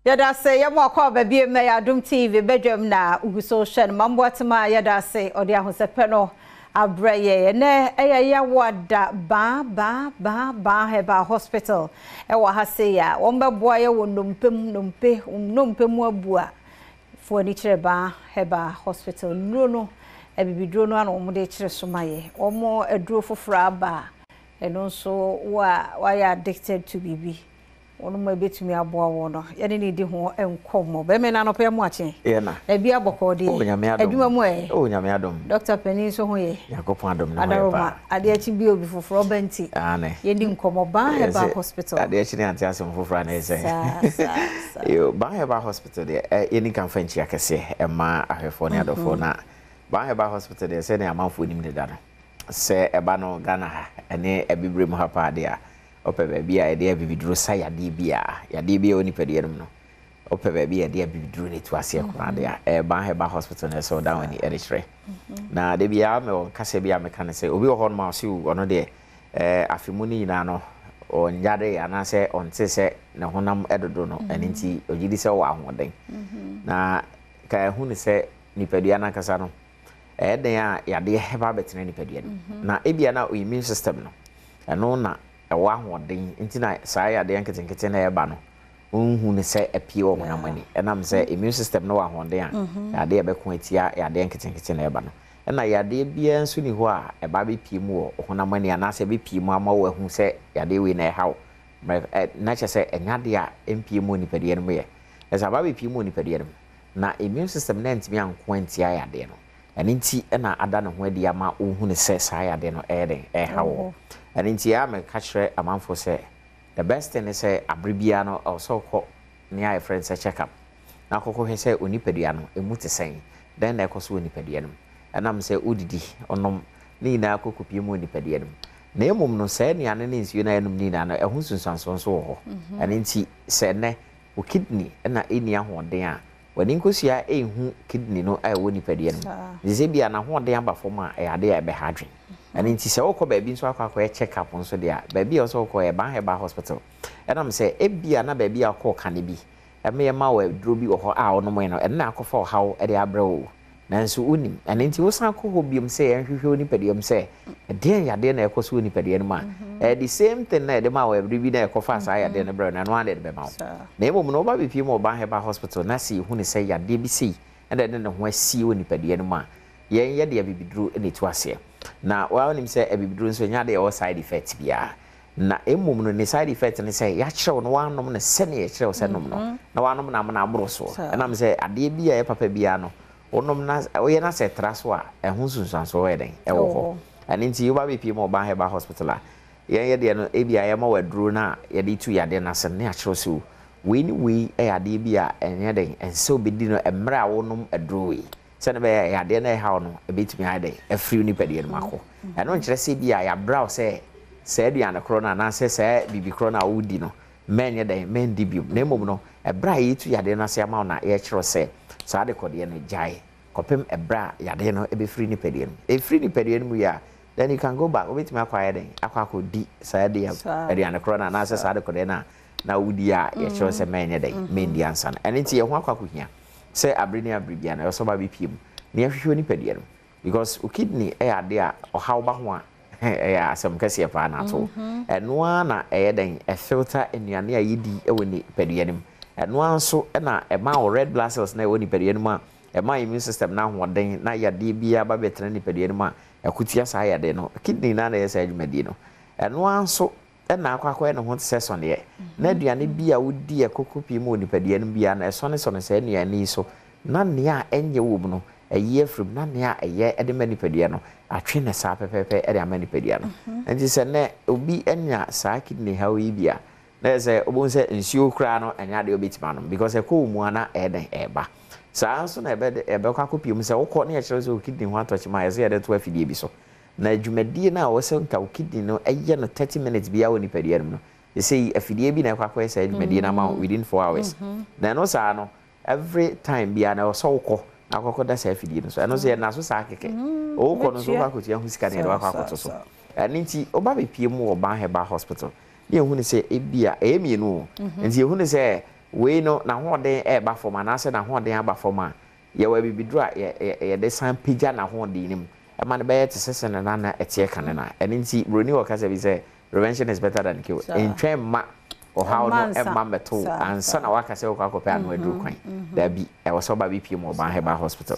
Yɛda ase yɛ mo akɔ aba bio mɛ yɛ Adom TV badwam na wogu so hwɛ no Mamboatema yɛda ase ɔde ahosɛpɛ no abrɛ yɛ ɛnɛ ɛyɛ Yawoada Baa Baa Baa Baa Herbal Hospital ɛwɔ ha sei a wɔn bɛboa yɛ wɔ nnompe mu nnompe nnompe mu abu a fo ani kyerɛ Baa Herbal Hospital nnuro no abibiduro no ano wɔn de kyerɛ so ma yɛ wɔn aduro foforɔ aba a ɛno nso wo a wayɛ addicted to biribi Wɔnom a ɛbɛtumi aboa wo no, yɛne no redi ho nkɔmmɔ. Bɛrima yi, anɔpa yi amoakye. Yɛ na. Na bia bɔkɔɔ deɛ. Oh, Nyame adom. Adwuma mu ɛ? Oh, Nyame adom. Doctor panin nso ho yɛ? Nyankopɔn adom ne ho yɛ paa. Adaroma, adeɛ akyi bi obi foforɔ ɔba nti. Aane. Yɛndi nkɔmmɔ. Ban Herbal Hospital. Adeɛ akyi ne ante asɛm foforɔ a na ɛsɛ. Saa, saa, saa. Yo, Ban Herbal Hospital deɛ, ɛ, yɛnni kan fa nkyia kɛseɛ ɛma ahwɛfoɔ ne adɔfoɔ na Ban Herbal Hospital deɛ sɛdeɛ amanfoɔ nim deda no, sɛ ɛba no Ghana ha ɛne Abibirem ha paa deɛ a, Wopɛ baabi a yɛde abibiduro sa yadeɛ bi a, yadeɛ bi a ɛwɔ nipadua no mu no, wopɛ baabi a yɛde abibiduro no tu aseɛ koraa deɛ a, ɛyɛ Ban Herbal Hospital na ɛsɛ sɛ wodan w'ani de kyerɛ. Na da biara mewɔ kasa bi a meka ne sɛ, obi wɔ hɔnom a ɔse ɔno deɛ eh, afe mu no nyinaa no, ɔnyaree anaasɛ ɔntee sɛ ne honam dodo no, ɛno nti ɔgye di sɛ ɔwɔ ahoɔden. Na ka ɛhu ne sɛ nipadua no ankasa no, ɛyɛ den a yadeɛ ba abɛtena nipadua no mu. Na ebia na immune system no, ɛno na ɛwɔ ahoɔden nti na saa yadeɛ nketenkete na ɛba no, wonhu no sɛ apue wɔ honam ani. Ɛnam sɛ immune system no wɔ ahoɔden a, yadeɛ a ɛbɛko atia yadeɛ nketenkete na ɛba no. Ɛna yadeɛ biara nso nni hɔ a ɛba abɛpue mu wɔ honam ani anaasɛ ɛbɛpue mu ama woahu sɛ yadeɛ wei na ɛha wo. Na kyerɛ sɛ ɛnyɛ adeɛ a ɛmpue mu wɔ nipadua no mu yɛ. Na sɛ aba abɛpue mu wɔ nipadua no mu, na immune system no antumi anko antia yadeɛ no. Ɛno nti na ada ne ho adi ama wohu no sɛ saa yadeɛ no ɛyɛ dɛn, ɛreha wo. Ɛno nti ɛyɛ a meka kyerɛ amanfoɔ sɛ the best thing ne sɛ aberɛ biara no ɛwɔ sɛ wokɔ nea yɛfrɛ no sɛ check up na akɔkɔhwɛ sɛ wo nipadua no ɛmu te sɛn, dɛn na ɛkɔ so wɔ nipadua no mu. Ɛnam sɛ wodidi, wonom, ne nyinaa kɔ kɔpue mu wɔ nipadua no mu. Na mmom no saa nnuane ne nsuo no a yɛnom no nyinaa no ɛho nsunsuansoɔ nso wɔ hɔ. Ɛno nti sɛ ɛnnɛ wo kidney na ɛnni ahoɔden a, w'ani nkosua nhu kidney no a ɛwɔ nipadua no mu. Nti sɛ ebia n'ahoɔden aba fam a, ɛyɛ adeɛ a ɛbɛha adwene. Ɛno nti sɛ wokɔ baabi nso akɔ akɔyɛ check up nso deɛ a, baabi a ɛwɔ sɛ wokɔ yɛ Ban Herbal Hospital. Ɛnam sɛ ebia na baabi a wokɔɔ kane bi, ɛma yɛma wo aduro bi wɔ hɔ a wonomee no, ɛno na akɔfa ɔhaw de abrɛ wo. Nanso wonnim. Ɛno nti wosan kɔ hɔ biom sɛ yɛnhwehwɛ wo nipadua mu sɛ ɛdeɛn yadeɛ na ɛkɔ so wɔ nipadua no mu a, ɛyɛ the same thing na yɛde maa wo ɛberɛ bi na yɛkɔfaa saa yadeɛ no brɛɛ wo no, ɛno ara na yɛde bɛma wo. Na mmom no woba bɛpie mu wɔ Ban Herbal Hospital na sɛ yɛhu no sɛ yadeɛ bi sei na ɛde ne ho asie wɔ nipadua no mu a, yɛn yɛde abibiduro na ɛtu aseɛ. Na wo ara wonim sɛ abibiduro nso ɛnyɛ adeɛ a ɛwɔ side effect biara. Na mmom no ne side effect ne sɛ yɛakyerɛ wo na woanom no sɛnea yɛkyerɛ wo sɛ nom no, na woanom no amena aboro soɔ. Ɛnam sɛ adeɛ bi a ɛyɛ papa biara no, wonom na woyɛ na sɛ ɛtra so a, ɛho nsunsuansoɔ yɛ dɛn? Ɛwɔ hɔ. Ɛno nti woba bɛpie mu wɔ Ban Herbal Hospital a, yɛn yɛ deɛ no ebia yɛma wo aduro no a yɛde tu yadeɛ no ase no na yɛakyerɛ wo sɛ o, wei ne wei yɛ adeɛ bi a ɛnyɛ dɛn, ɛnsɛ wobɛdi no mmerɛ a wonom aduro wei. Sɛnea ɛbɛyɛ a yadeɛ no a ɛreha wo no bɛtumi ayɛ dɛn afiri wo nipadua no mu akɔ. Ɛno nkyerɛ sɛ ebia yɛabrɛ wo sɛ saa aduane korɔ no anaasɛ saa biribi korɔ no a woredi no mɛnyɛ dɛn mɛndi bio. Na mmom no, ɛberɛ a yɛretu yadeɛ no ase ama wo na yɛrekyerɛ wo sɛ saa adekɔdeɛ no gyae kɔpem ɛberɛ a yadeɛ no bɛfiri nipadua no mu. Ɛfiri nipadua no mu wie a, then you can go back, wobɛtumi akɔ ayɛ dɛn akɔ akɔdi saa aduane korɔ no anaasɛ saa adekɔdeɛ no a na wodi a yɛkyerɛ wo sɛ mɛnyɛ dɛn mɛndi ansa no. Ɛno nti yɛn ho akɔ akɔhia. Sɛ abere ne abere biara no ɛwɔ sɛ ɔba bɛpie mu na yɛhwehwɛ wo nipadua no mu because wo kidney yɛ adeɛ a ɔhaw ba ho a ɛyɛ asɛm kɛseɛ paa na ato wo. Ɛno ara na ɛyɛ dɛn ɛfilter nnuane a yɛdi wɔ nipadua no mu. Ɛno ara nso na ɛma wo red blood cells no a ɛwɔ nipadua no mu a ɛma immune system no ahoɔden na yadeɛ biara ba bɛtena nipadua no mu a ɛko tia saa yadeɛ no. Kidney no ara na ɛyɛ saa dwumadie no. Ɛno ara nso na akɔ akɔyɛ ne ho te sɛ sɔneɛ, na aduane bi a wodi a ɛkɔkɔ pii mu wɔ nipadua no mu biara no, ɛsɔnesɔne saa nnuane yi so, na nea ɛnyɛ wɔ mu no, ayi afiri mu, na nea ɛyɛ de ma nipadua no, atwe no saa pɛpɛɛpɛ de ama nipadua no. Enti sɛ nnɛ obi anya saa kidney haw yi bi a, na ɛyɛ sɛ wobɛhu sɛ nsuo koraa no ɛnyɛ adeɛ a wobɛtumi anom because ɛkɔ wo mu a na ɛyɛ dɛn ɛreba. Saa ara nso na ɛbɛkɔ akɔpie mu sɛ wokɔ na yɛkyerɛ wo sɛ wo kidney ho atɔ kyema a, ɛsɛ sɛ yɛde to afidie bi so. Na dwumadie no a ɛwɔ sɛ nka wo kidney no yɛ no 30 minutes biara wɔ nipadua no mu no, seesei afidie bi na ɛkɔ akɔyɛ saa dwumadie no ama wo within 4 hours. Na ɛno saa no, every time biara no ɛwɔ sɛ wokɔ na akɔkɔda saa afidie no so. Ɛno nso yɛnna so saa kɛkɛ. Wokɔ no nso wokɔ akɔtua ho sika na yɛde wo akɔ akɔto so. Ɛno nti woba bɛpue mu wɔ Ban Herbal Hospital na yɛhu no sɛ ebia, ɛyɛ mmienu o, nti yɛhu no sɛ. wei no n'ahoɔden reba fam anaasɛ n'ahoɔden aba fam a, yɛwɔ abibiduro a yɛde san pagya n'ahoɔden no mu ma no bɛyɛ te sɛ sɛnea na na ɛteɛ kane no a. Ɛno nti, Buroni wɔ kasa bi sɛ, Prevention is better than cure. Ntwɛn mma ɔhaw no mma mmɛto wo ansa na woaka sɛ wokɔ akɔpɛ ano aduru kwan. Dabi, ɛwɔ sɛ woba bɛpue mu wɔ Ban Herbal Hospital.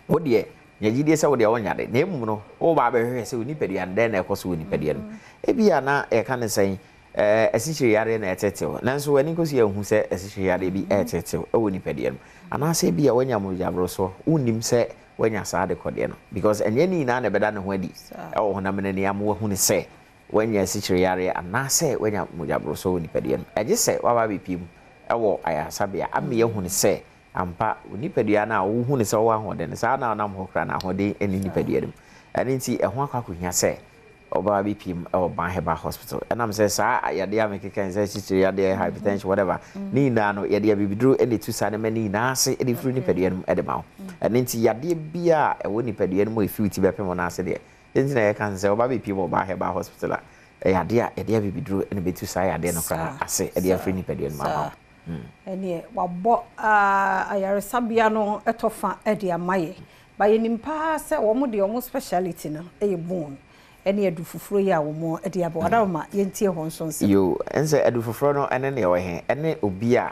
Wo deɛ, nya gyidie sɛ wo deɛ wonyare, na mmom no, woreba abɛhwehwɛ sɛ wo nipadua no, dɛn na ɛkɔ so wɔ nipadua no mu. Ebia na yɛka no sɛn, ɛɛ, asikyire yareɛ na ɛretetew wo, nanso w'ani nkɔ so anhu sɛ asikyire yareɛ bi retetew wɔ nipadua no mu. Anaasɛ ebia woanya mogyaborosoɔ, wonnim sɛ woanya saa adekɔdeɛ no, because ɛnyɛ ne nyinaa na ɛbɛda ne ho adi wɔ honam no ani ama woahunu sɛ woanya asikyire yareɛ anaasɛ woanya mogyaborosoɔ wɔ nipadua no mu. Ɛgye sɛ woaba abɛpue mu wɔ ayaresabea ama yɛahunu sɛ Ampa, wo nipadua no a wuhu no sɛ ɔwɔ ahoɔden no, saa ara na ɔnam hɔ koraa no, ahoɔden nni nipadua no mu. Ɛno nti, ɛho akɔ akɔhia sɛ ɔbɛba abɛpiem wɔ Ban Herbal Hospital. Ɛnam sɛ saa yadeɛ a mekeka yi, sɛ asikyire yadeɛ, hypertension, whatever, ne nyinaa no, yɛde abibiduro na ɛtu saa nneɛma no nyinaa ase de firi nipadua no mu de ma wo. Ɛno nti, yadeɛ biara a ɛwɔ nipadua no mu a ɛfiri wo ti bɛpem wo nan ase deɛ, deɛ nti na yɛka no sɛ woba bɛpiem wɔ Ban Herbal Hospital a, ɛyɛ adeɛ a yɛde abibiduro na ɛbɛtu saa yadeɛ no koraa ase de afiri nipadua no mu ama wo. Ɛneɛ wabɔ ayaresabea no tɔ fa de ama yɛ. But yɛnim paa sɛ wɔn deɛ wɔn speciality no yɛ bone ɛne adufufuro yi a wɔn de aba. Wadaroma yɛntie hɔ nso nsɛm. Yoo, ɛnsɛ adufufuro no ɛne neɛ ɛwɔ he? Ɛne obi a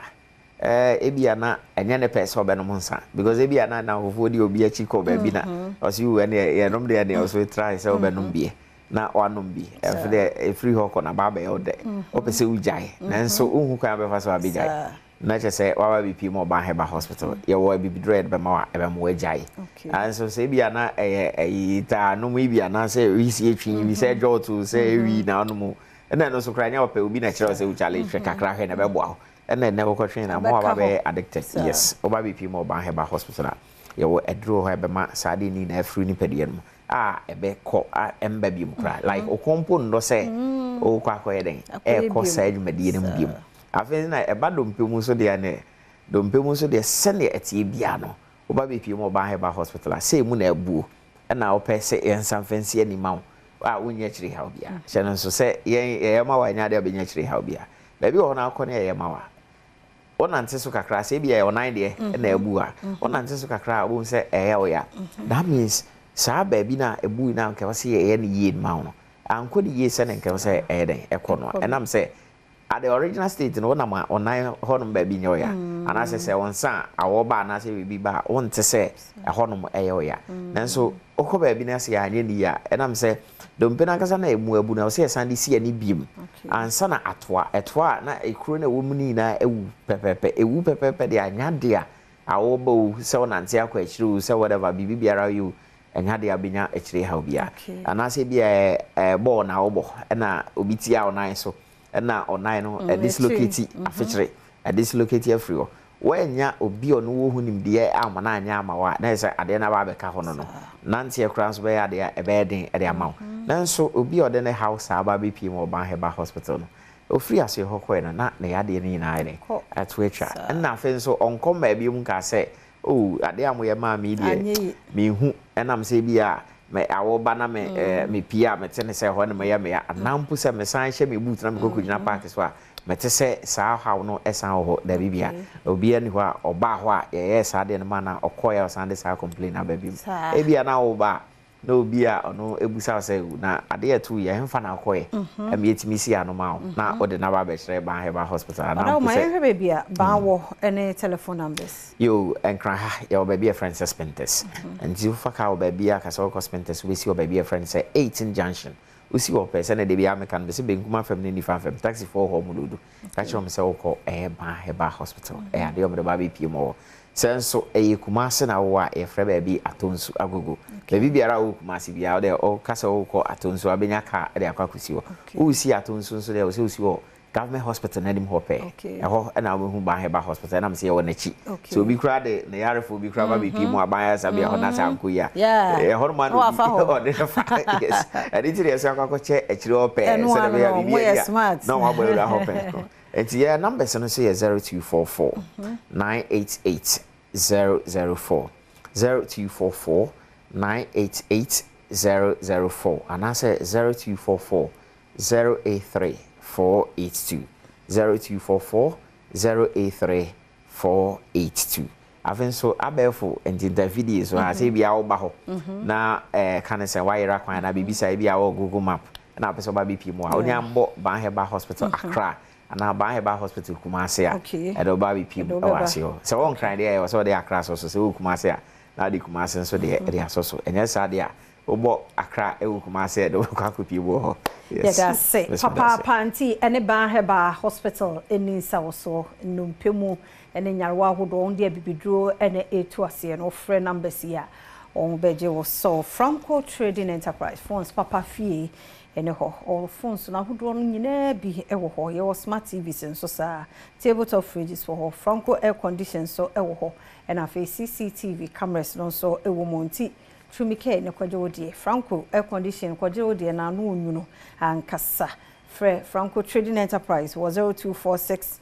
ebia na ɛnyɛ ne pɛ sɛ ɔbɛnom nsa because ebia na nnamfofoɔ di obi akyi kɔ baabi na ɔse uu ɛneɛ yɛnom deɛ ɛneɛ ɔso try sɛ wobɛnom bie. na woanom bi. Ɛfei deɛ ɛfiri hɔ kɔ no aba abɛyɛ wo dɛ. Wopɛ sɛ wogyae nanso wonhu kwan a wobɛfa so abɛgyae. Na kyerɛ sɛ woaba abɛpue mu Ɔbaa Herbal Hospital. Yɛwɔ abibiduro a yɛde bɛma wo a ɛbɛma woagyae. Nanso sɛ ebia na ɛyɛ ayi taa nom yi bi anaasɛ wisi etwi yi bi sɛ jɔɔto sɛ ewi na wonom o, ɛna ɛno nso koraa ɛnyɛ ɔpɛ obi na ɛkyerɛ wo sɛ wokyale hwɛ kakra hwɛ na ɛbɛboa wo. Ɛna ɛnnɛ wokɔtwe na ama woaba abɛyɛ addicted. Yes, woba abɛpue mu Ɔbaa Herbal Hospital a, yɛwɔ aduro wɔ hɔ a ɛbɛma saa adeɛ no nyinaa afiri wo nipadua no mu. a ɛbɛkɔ a ɛmba biom koraa like okɔn mpo nndɔ sɛ ɔrekɔ akɔyɛ dɛn ɛrekɔ saa dwumadie no mu biom. Afei nso na ɛba dompe mu nso deɛ ne dompe mu nso deɛ sɛdeɛ ɛteɛ biara no woba bɛpie mu ɔbaa herbal hospital a sɛ emu na abuo ɛna wopɛ sɛ yɛnsa mfa nsi ani ma wo a wonnya akyire haw biara hyɛ no nso sɛ yɛn yɛyɛ ma wo a ɛnyɛ adeɛ a wobɛnya akyire haw biara baabi wɔ hɔ no akɔ ne yɛyɛ ma wo a Wonante so kakra, sɛ ebia ɛyɛ wo nan deɛ na abu a, wonante so kakra a, wobɛhu sɛ ɛyɛ wo ya. That means saa baabi no a ɛbui no a anka ɛwɔ sɛ yɛyɛ no yie ma wo no, ankɔ no yie sɛdeɛ anka ɛwɔ sɛ ɛyɛ dɛn, ɛkɔ no. Ɛnam sɛ at the original state no, wonam a wo nan hɔnom baabi nyɛ wo ya. Anaasɛ sɛ wo nsa a awɔ ba anaasɛ biribi ba a, wonte sɛ ɛhɔnom ɛyɛ wo ya. Nanso wokɔ baabi na sɛ yɛanyɛ no yie a, ɛnam sɛ dompe no ankasa na ɛmu abu no, ɛwɔ sɛ yɛsan de si ani biom. Ansa na atoa. Ɛtoa a, na ekuro no a ɛwɔ mu no nyinaa awu pɛpɛɛpɛ. Ɛwu pɛpɛɛpɛ deɛ a, ɛnyɛ adeɛ a awo ba o, sɛ wonante akɔ akyire o, sɛ whatever, biribi biara woyɛ o, ɛnyɛ adeɛ a wobɛnya akyire haw biara. Anaasɛ ebia ɛɛ bɔɔl na wobɔ, ɛna obi tia wo nan so, ɛna ɔnan no ɛdislocate afekyere, ɛdislocate afiri hɔ. Woannya obi a ɔno wɔ ho nimdeɛ amma no anyɛ amma wo a, na ayɛ sɛ adeɛ no aba abɛka hɔ no no, nanteɛ koraa nso bɛyɛ adeɛ a ɛbɛyɛ den de ama wo. Nanso obi a ɔde ne haw saa ba bɛpue mu wɔ Ban Herbal Hospital no, ɔfiri aseɛ hɔ kɔeɛ no, na ne yadeɛ no nyinaa ayɛ dɛn? Ato atwa. Ɛnna afei nso ɔnkɔ mmaa biom nkaa sɛ, Oh, adeɛ a moyɛ maa me yi deɛ, menhu. Ɛnam sɛ ebia me awo ba na me mepue a mete no sɛ ɛhɔ na meyɛ me ya, anaa mpo sɛ mesan hyɛ me boot na mekɔ kɔgyina paake so a, Mete sɛ saa ɔhaw no san wɔ hɔ dabi bia. Obiara nni hɔ a ɔbaa hɔ a yɛyɛɛ saa adeɛ no maa no a ɔkɔeɛ a ɔsan de saa complain no aba bio. Ebia na woba a na obi a ɔno bisa wo sɛ na adeɛ a ɛtoo yi ɛhefa na wokɔeɛ ɛma yɛtumi sii ano maa wo na wode no aba abɛkyerɛ Ban Herbal Hospital anaa Ɔdawoma, mpo sɛ yɛnhwɛ baabi a Ban wɔ ne telephone numbers. Yoo, Nkran ha yɛwɔ baabi a yɛfrɛ no sɛ Spintex. Nti wofa car wɔ baabi a ka sɛ wokɔ Spintex wobɛsi wɔ baabi a yɛfrɛ no sɛ 18 Junction. Wosi hɔ pɛ, sɛnea da biara meka no, mese benkum afam ne nifa afam, taxifoɔ wɔ hɔ a wɔdoodu. Ka kyerɛ wɔn sɛ wokɔ ɛyɛ Ban Herbal Hospital, ɛyɛ adeɛ a wɔde ba abɛpue mu wɔ hɔ. Sɛ nso ɛyɛ Kumasi na wowɔ a, yɛfrɛ baabi Atonsu Agogo. Baabi biara a wowɔ Kumasi biara, wode woka sɛ wokɔ Atonsu a, wobɛnya kaa de akɔ akɔsi hɔ. Woresi Atonsu nso deɛ, ɛwɔ sɛ wosi wɔ Government hospital no anim hɔ pɛɛ. Ɛhɔ na wobɛhu Ban Herbal Hospital. Ɛnam sɛ yɛwɔ n'akyi. Sɛ obi koraa de ne yarefoɔ bi koraa ba bɛpie mu a, Ban Ayaresabea hɔ na sɛ ankɔ yie a, ɛhɔ nom ara na obi ɔde no fa. Yes. Ɛno nti na yɛsan kɔ akɔkyɛ akyire hɔ pɛɛ sɛdeɛ ɛbɛyɛ a biribi ani a na wɔabɔ awura hɔ pɛɛ kɔ. Nti yɛn numbers no nso yɛ 0244 988 004, 0244 988 004 anaasɛ 0244 083 482, 0244 083 482. Afei nso abɛɛfo ntintafidie so a, sɛ ebia woba hɔ na ka ne sɛ woayera kwan anaa biribi saa, ebia wɔ Google Map na wopɛ sɛ woba bɛpie mu a, wo ne ambɔ Ban Herbal Hospital Accra anaa Ban Herbal Hospital Kumasi a, ɛde wo ba bɛpie mu wɔ ase hɔ. Sɛ wɔ Nkran deɛ, ɛwɔ sɛ wode Accra sɔ so, sɛ wɔ Kumasi a, na wode Kumasi nso deɛ ɛde asɔ so. Ɛnyɛ saa deɛ a, wobɔ Accra wɔ Kumasi a, ɛde wo bɛkɔ akɔpie mu wɔ hɔ. Yes. Yɛda ase papaapa nti ɛne Ban Herbal Hospital ɛni nsawɔsoɔ nnompe mu ne nyarewa ahodoɔ wɔn de abibiduro na ɛretu aseɛ no wofrɛ numbers yi a wɔn bɛgye wo so. Franco Trading Enterprise phones papa fie ne hɔ ɔwɔ phones no ahodoɔ no nyinaa bi wɔ hɔ. Yɛwɔ smart TVs nso saa, table top fridges wɔ hɔ, Franco air condition nso wɔ hɔ, ɛna afei CCTV cameras no nso wɔ mu. Nti tumi kɛ ne kɔgye wo deɛ. Franco air condition kɔgye wo deɛ na ano onwunu ankasa. Frɛ Franco Trading Enterprise wɔ 0246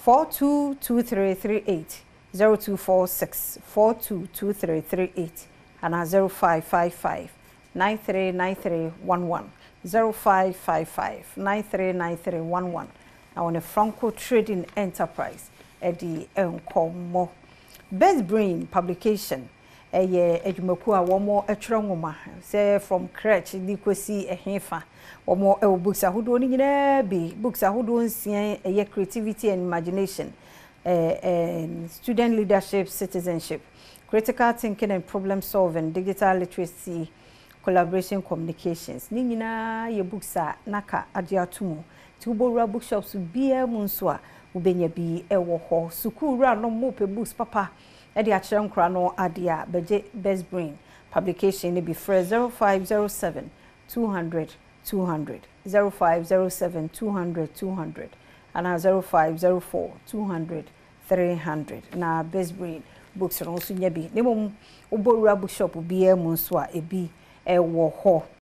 422338, 0246 422338 anaa 0555 939311, 0555 939311 na wɔne Franco Trading Enterprise ɛdi nkɔmmɔ. Best Brain Publication ɛyɛ adwumakuo a wɔn atwerɛ nwoma sɛ from crèche de kɔsi ɛhefa. Wɔn ɛwɔ books ahodoɔ no nyinaa bi, books ahodoɔ 6, ɛyɛ creativity and imagination, student leadership, citizenship, critical thinking and problem solving, digital literacy, collaboration, communications. Ne nyinaa yɛ books a naka agye ato mu. Nti wobɔwura bookshops biara mu nso a, wobɛnya bi ɛwɔ hɔ. Sukuu wura no mo pɛ books papa ɛde akyerɛ nkora no adeɛ a, bɛgye Best Brain Publication ne bi. Frɛ 0507 200 200, 0507 200 200 anaa 0504 200 300 na Best Brain books no nso nya bi. Na mmom wobɔwura bookshop biara mu nso a, ebi ɛwɔ hɔ.